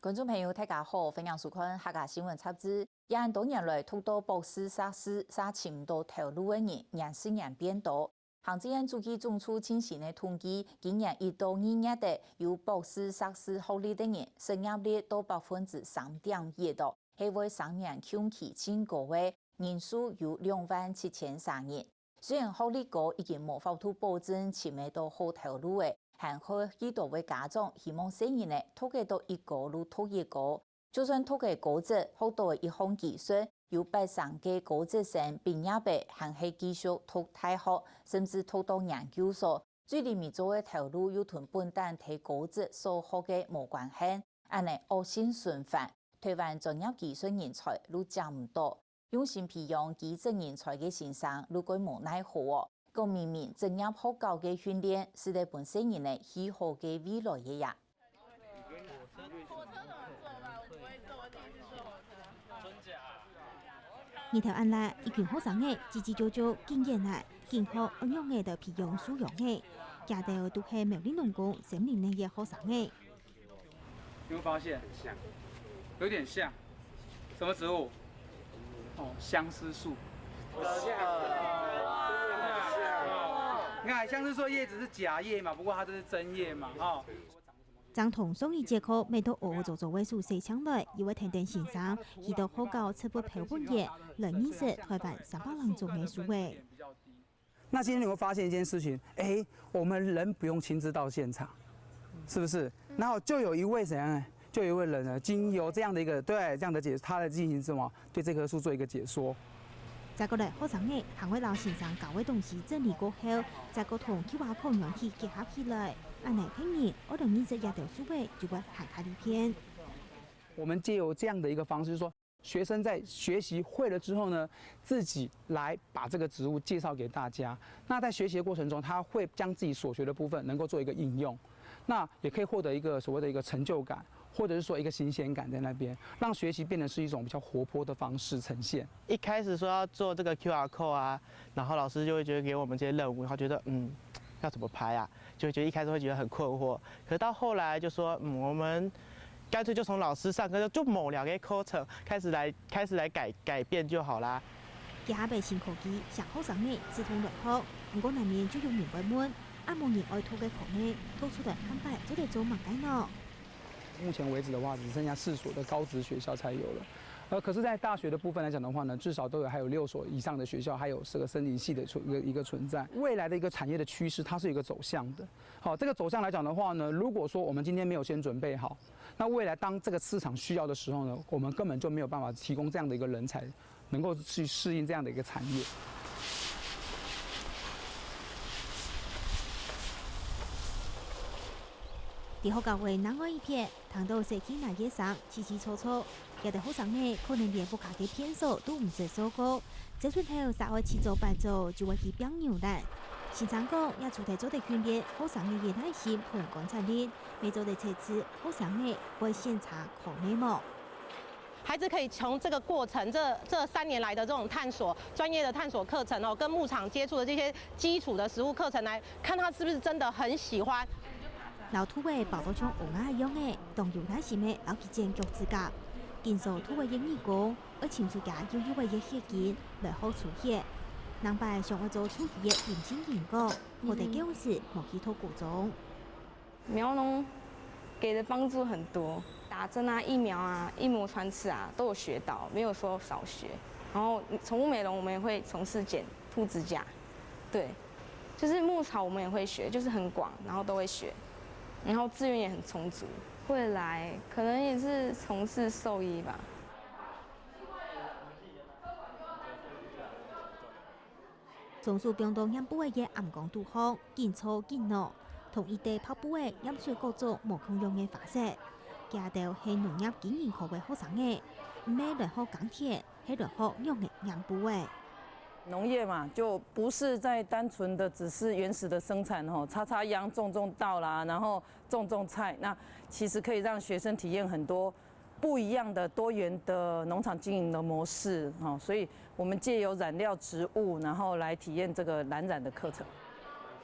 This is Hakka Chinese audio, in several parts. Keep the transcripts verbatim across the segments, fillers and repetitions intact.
觀眾朋友，大家好，歡迎收看客家新聞雜誌。這恁多年來，讀到博士、碩士，嗄尋毋到頭路个人，年時年變多。行政院主計總處最新个統計，今年一到二月个有博士、碩士學歷个人，失業率到百分之三點一哦，係會成年共期盡高个，人數有兩萬七千儕人。 雖然學歷高已經無法度保證尋得到好頭路了，還係有幾多位家長希望細人仔讀得到一高就讀一高。就算讀个高職，學到一項技術，有八成个高職生畢業了，還係繼續讀大學，甚至讀到研究所。最尾做个頭路又同本旦在高職所學个無關係，恁呢惡性循環，臺灣專業技術人才就招毋到。 用心培養技職人才个先生就蓋無奈何哦，講明明職業學校个訓練，使得分細人仔起好个未來个呀。日頭恁烈，一群學生仔嘰嘰喳喳緊演啊，緊學仰仔來培養素養仔。這兜都係苗栗農工森林系个學生仔。 你會發現很像，有點像，什麼植物？哦，相思樹。你看，相思樹的葉子是假葉嘛，不過它這是真葉嘛，哦。正同上一節課，乜都嗷嗷做做个蘇世強來，又會跈等先生，去到學校植物標本園，來認識臺灣三百零種个樹仔。 那今天你會發現一件事情，哎，我們人不用親自到現場，是不是？然後就有一位怎樣呢？就有一位人呢，經由這樣的一個，對，這樣的解，他來進行什麼？對這棵樹做一個解說。再過來，學生仔還會摎先生教个東西整理過後，再過同QR code軟體結合起來，恁呢，客人愛來認識這兜樹仔，就會還較利便。我們藉由這樣的一個方式，就是說， 學生在學習會了之後呢，自己來把這個植物介紹給大家。那在學習的過程中，他會將自己所學的部分能夠做一個應用，那也可以獲得一個所謂的一個成就感，或者是說一個新鮮感在那邊，讓學習變得是一種比較活潑的方式呈現。一開始說要做這個QR code啊，然後老師就會覺得給我們這些任務，他覺得，嗯，要怎麼拍啊？就會覺得一開始會覺得很困惑。可是到後來就說，嗯，我們乾脆就從老師上課就，就某兩個課程開始來，開始來改，改變就好啦。這下个新科技，像學生仔自動來學，毋過難免就有人會問，啊無人愛讀个科呢，讀出來下擺做得做麼个呢？目前為止的話，只剩下四所的高職學校才有了。呃，可是，在大學的部分來講的話呢，至少都有還有六所以上的學校，還有這個森林系的存一個一個存在。未來的一個產業的趨勢，它是有一個走向的。好，這個走向來講的話呢，如果說我們今天沒有先準備好，那未來當這個市場需要的時候呢，我們根本就沒有辦法提供這樣的一個人才，能夠去適應這樣的一個產業。在學校个另外一片，聽到細囡仔个聲，嘁嘁喳喳， 有兜學生仔可能連屋下个便所都毋使掃過，朝晨頭煞愛七早八早就會去拚牛欄。先生講，這除忒做得訓練學生仔个耐心同觀察力，乜做得測試學生仔會選擇科呢無。孩子可以從這個過程，這，這三年來的這種探索，專業的探索課程哦，跟牧場接觸的這些基礎的實務課程來看，他是不是真的很喜歡。 摎兔仔包到像烏鴉一樣仔，當有耐心仔摎佢剪腳趾甲。緊掃兔仔个耳公，愛尋出厥幼幼仔个血筋來學抽血。另擺想愛做獸醫个林靜瑩講，好得該時無去讀高中。苗農給的幫助很多，打針啊、疫苗啊、印模穿刺啊，都有學到，沒有說少學。然後寵物美容我們也會從事剪兔指甲，對，就是牧草我們也會學，就是很廣，然後都會學，然後資源也很充足。未來可能也是從事獸醫吧。 松樹放到染布仔个醃缸肚項，緊搓緊挼，同一垤白布仔染出各種無共樣个花色。這兜係農業經營科个學生仔，毋係來學耕田，係來學仰仔染布仔。農業嘛，就不是在單純的只是原始的生產吼，插插秧、種種稻啦，然後種種菜，那其實可以讓學生體驗很多 不一樣的多元的農場經營的模式，哦，所以我們藉由染料植物，然後來體驗這個藍染的課程。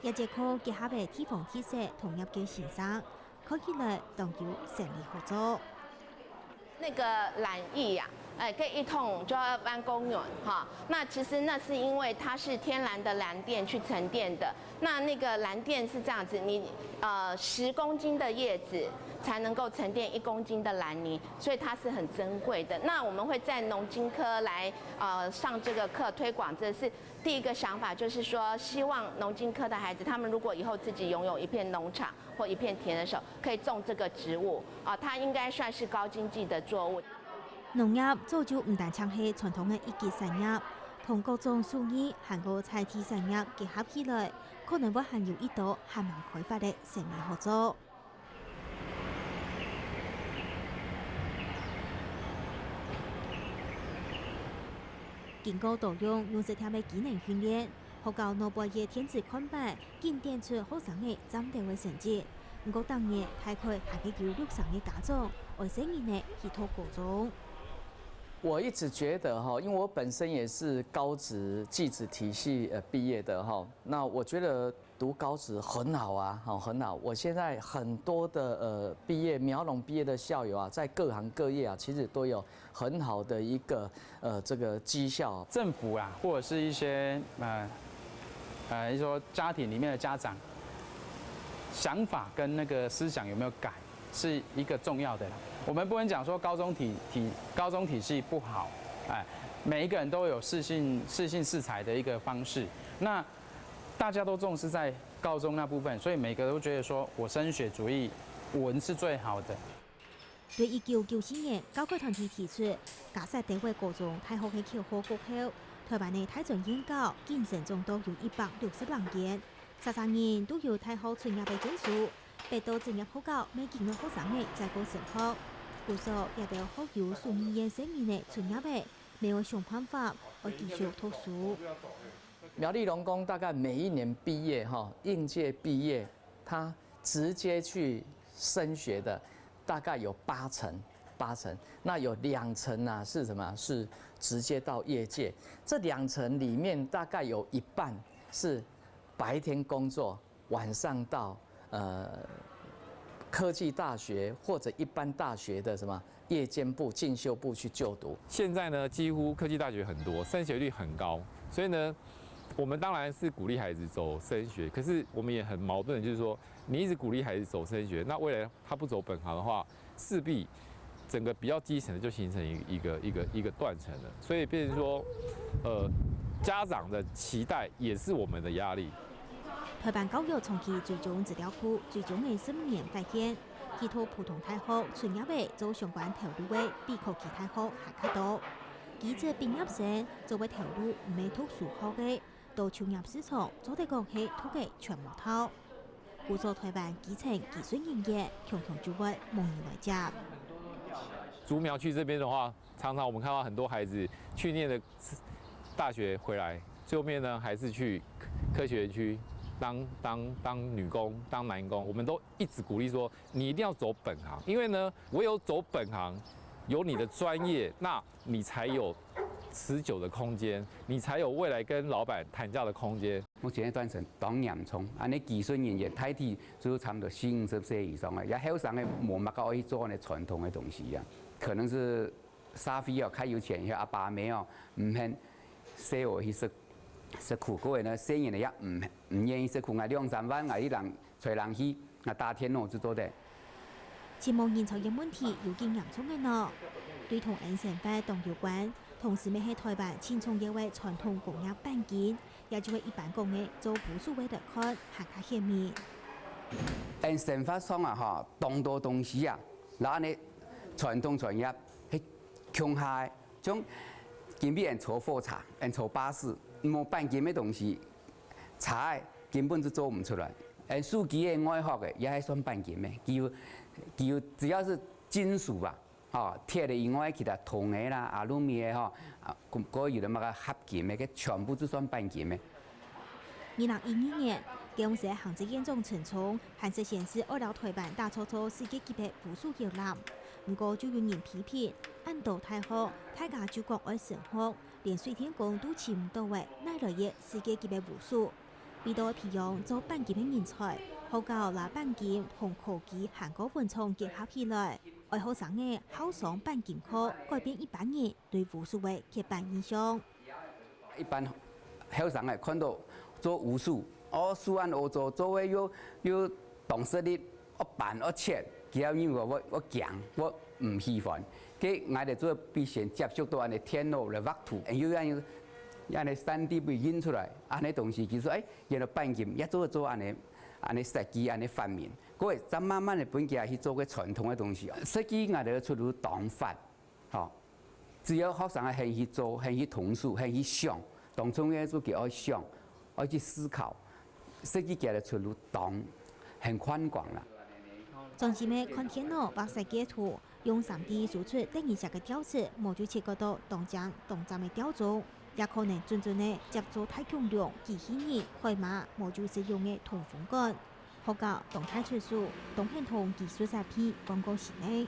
這節課結合了地方特色同業界先生，看起來當有生理合作。那个染液啊，哎，可以一桶就要半公元哈。那其实那是因为它是天然的蓝靛去沉淀的。那那个蓝靛是这样子，你呃十公斤的叶子才能够沉淀一公斤的蓝泥，所以它是很珍贵的。那我们会在农经科来呃上这个课推广，这是第一个想法，就是说希望农经科的孩子，他们如果以后自己拥有一片农场或一片田的时候，可以种这个植物啊，它应该算是高经济的作物。 农業早就毋單淨係傳統个一級產業，同各種手藝還過在地產業結合起來，可能會還有一道還吂開發个生理好做。經過多用飲食店个機能訓練，學校腦背个電子看板 緊展出學生仔站兜个成績。毋過逐年大概還係有六成个家長愛細人仔去讀高中。我一直觉得哈，因为我本身也是高职技职体系呃毕业的哈，那我觉得读高职很好啊，好很好。我现在很多的呃毕业苗农毕业的校友啊，在各行各业啊，其实都有很好的一个呃这个绩效。政府啊，或者是一些呃呃，说家庭里面的家长，想法跟那个思想有没有改，是一个重要的啦。我们不能讲说高中体体高中体系不好，哎，每一个人都有适性适性适才的一个方式。那大家都重视在高中那部分，所以每个都觉得说我升学主义文是最好的。 對一九九四年教改團體提出，加設兜个高中、大學个口號過後，臺灣个大專院校竟成長到有一百六十零間，儕儕人都有大學出業个證書，逼到職業學校無幾多學生仔再過升學。故所，這兜學有手藝个細人仔出業仔，乜愛想辦法，愛繼續讀書。苗栗農工大概每一年毕业哈，应届毕业，他直接去升学的，大概有八成，八成。那有两成啊是什么？是直接到业界。这两成里面大概有一半是白天工作，晚上到呃科技大学或者一般大学的什么夜间部、进修部去就读。现在呢，几乎科技大学很多，升学率很高，所以呢，我们当然是鼓励孩子走升学，可是我们也很矛盾，就是说，你一直鼓励孩子走升学，那未来他不走本行的话，势必整个比较基层的就形成一个一个一个断层了，所以变成说，呃，家长的期待也是我们的压力。臺灣教育長期追蹤資料庫，追蹤个十年改變，其他普通大學出業仔做相關頭路个比科技大學還較多。技職畢業生做个頭路毋係讀書學个，到就業市場做得講係讀个全無透。故所臺灣基層技術人員強強就會無人來接。竹苗區這邊的話，常常我們看到很多孩子去念了大學回來，最後面呢還是去科學園區當当当女工、当男工。我们都一直鼓励说，你一定要走本行，因为呢，唯有走本行，有你的专业，那你才有持久的空间，你才有未来跟老板谈价的空间。目前个斷層當嚴重，恁呢技術人員大體就差毋多四五十歲以上个，也後生个無麼个愛去做恁呢傳統个東西啊，可能是 社會哦，較有錢，阿爸阿姆哦，毋肯細人去食食苦，過後呢，細人也毋毋願意食苦，𠊎兩三萬，𠊎去人找人去，𠊎打電腦就做得。尋無人才个問題有幾嚴重个呢？對同𫣆生活當有關，同時乜係臺灣盡重要个傳統工業鈑金，也就係一般講个做烏手个來看，還較顯明。𫣆生活上啊，吼，當多東西啊，然後呢，傳統產業係 共下个，像今晡日𫣆坐火車，𫣆坐巴士，無鈑金个東西，車仔根本就做毋出來。𫣆手機个外殼个，也係算鈑金个，佢有佢有只要係金屬啊，吼，鐵个以外，其他銅个啦、阿魯米个吼，啊，過過有个麼个合金个，該全部就算鈑金个。 二零一二年，高雄市行政院長陳沖還率先試愛摎臺灣打造做世界級个烏手搖籃。毋過就有人批評，恁多大學，大家就講愛升學，連水電工都尋毋到个，哪來个世界級个烏手？為著培養做鈑金个人才，學校摎鈑金同科技還過文創結合起來，愛學生仔好上鈑金課，改變一般人對武術个刻板印象。一般後生仔看到做武術，哦，手恁好做，做个又又當食力，哦，板哦切，佢兜認為𠊎𠊎驚，𠊎毋喜歡。該𠊎兜做必先接觸到恁呢電腦來畫圖，又恁呢恁呢三D會印出來，恁呢東西，其實哎，原來鈑金也做做恁呢恁呢設計，恁呢發明。 過後，再慢慢个分佢去做个傳統个東西。設計𠊎兜个出路當闊，吼，只要學生仔肯去做，肯去動手，肯去想，當重要就佢愛想，愛去思考，設計佢个出路當很寬廣啦。專心个看電腦畫設計圖，用三D輸出得人惜个調色，無就切割到當靚當嶄个調中，也可能準準个接觸大恐龍、機器人、海馬，無就實用个通風管。 學校當大出手，當肯同技術設備換過新个，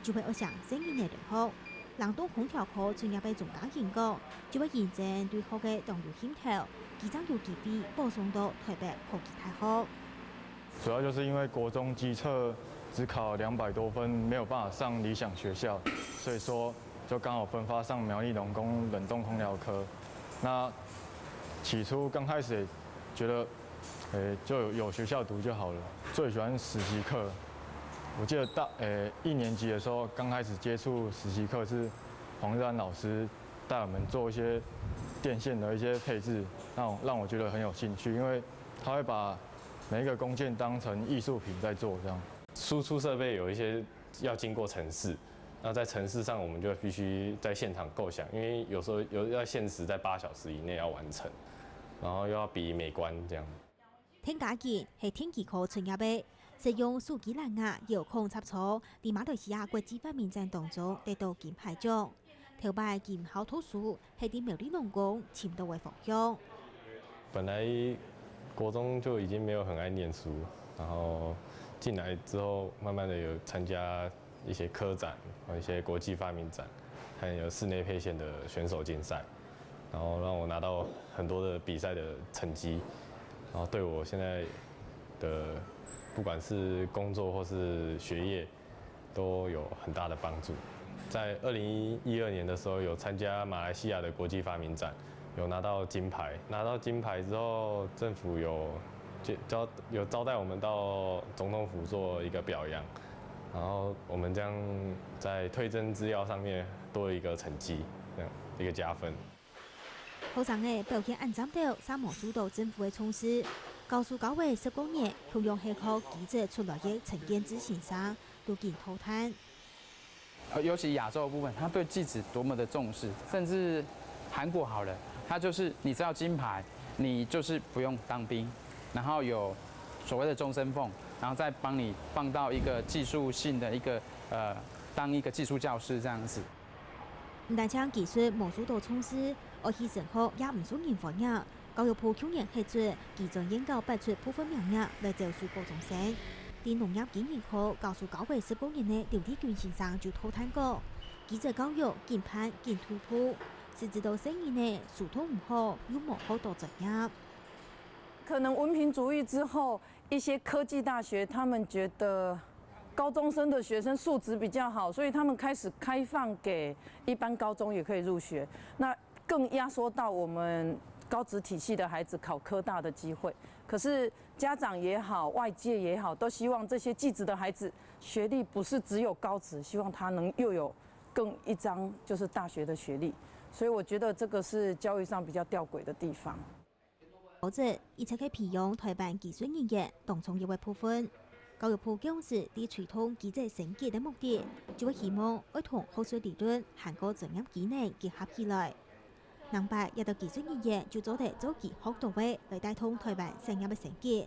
就會愛請細人仔來學。冷凍空調科專業个鍾家英講，就會認真對學个當有興頭，佢正有機會保送到臺北科技大學。主要就是因為國中基測只考兩百多分，沒有辦法上理想學校，所以說就剛好分發上苗栗農工冷凍空調科。那起初剛開始也覺得，誒，就有有學校讀就好了。最喜歡實習課，我記得大誒一年級的時候，剛開始接觸實習課是黃日安老師帶我們做一些電線的一些配置，讓我讓我覺得很有興趣，因為他會把每一個工件當成藝術品在做這樣。輸出設備有一些要經過程式，那在程式上我們就必須在現場構想，因為有時候有要限時在八小時以內要完成，然後又要比美觀這樣。聽家境係電機科專業个，使用手機藍牙遙控插座，在馬來西亞國際發明展當中得到金牌獎。頭擺佢毋曉讀書，係在苗栗農工尋到个方向。本來國中就已經沒有很愛念書，然後進來之後，慢慢的有參加一些科展，一些國際發明展，還有室內配線的選手競賽，然後讓我拿到很多的比賽的成績，然後對我現在的不管是工作或是學業，都有很大的幫助。在二零一二年的時候，有參加馬來西亞的國際發明展，有拿到金牌。拿到金牌之後，政府有招有招待我們到總統府做一個表揚，然後我們這樣在推甄資料上面多一個成績，這樣一個加分。學生个表現恁讚，都儕無受到政府个重視。教書教會十過年，同樣係靠機制出來个陳建志先生，都緊討嘆。尤其亞洲的部分，他對技职多麼的重視，甚至韓國好了，他就是你只要金牌，你就是不用當兵，然後有所謂的終身俸，然後再幫你放到一個技術性的一個呃，當一個技術教師這樣子。毋單淨技術無受到重視，愛去升學也毋受人歡迎。教育部舊年核准技專院校撥出部分名額來招收高中生。在農業經營科教書教會十過年个劉立軍先生就討嘆講，技職教育緊辦緊退步，實際到細人仔書讀毋好，又無學到專業。可能文憑主義之後，一些科技大學他們覺得高中生的學生素質比較好，所以他們開始開放給一般高中也可以入學。那更壓縮到我們高職體系的孩子考科大的機會。可是家長也好，外界也好，都希望這些技職的孩子學歷不是只有高職，希望他能又有更一張就是大學的學歷。所以我覺得這個是教育上比較吊詭的地方。高職一直係培養臺灣技術人員當重要个部分。教育部舊時在推動技職升級个目的，就係希望愛同學術理論還過專業技能結合起來。 另外，這兜技術人員就做得做佢學到个來帶動臺灣產業个升級。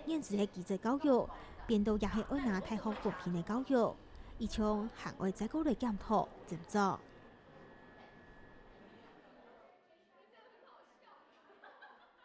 現時个技職教育，變到也係愛拿大學文憑个教育，一場還愛再過來檢討、斟酌。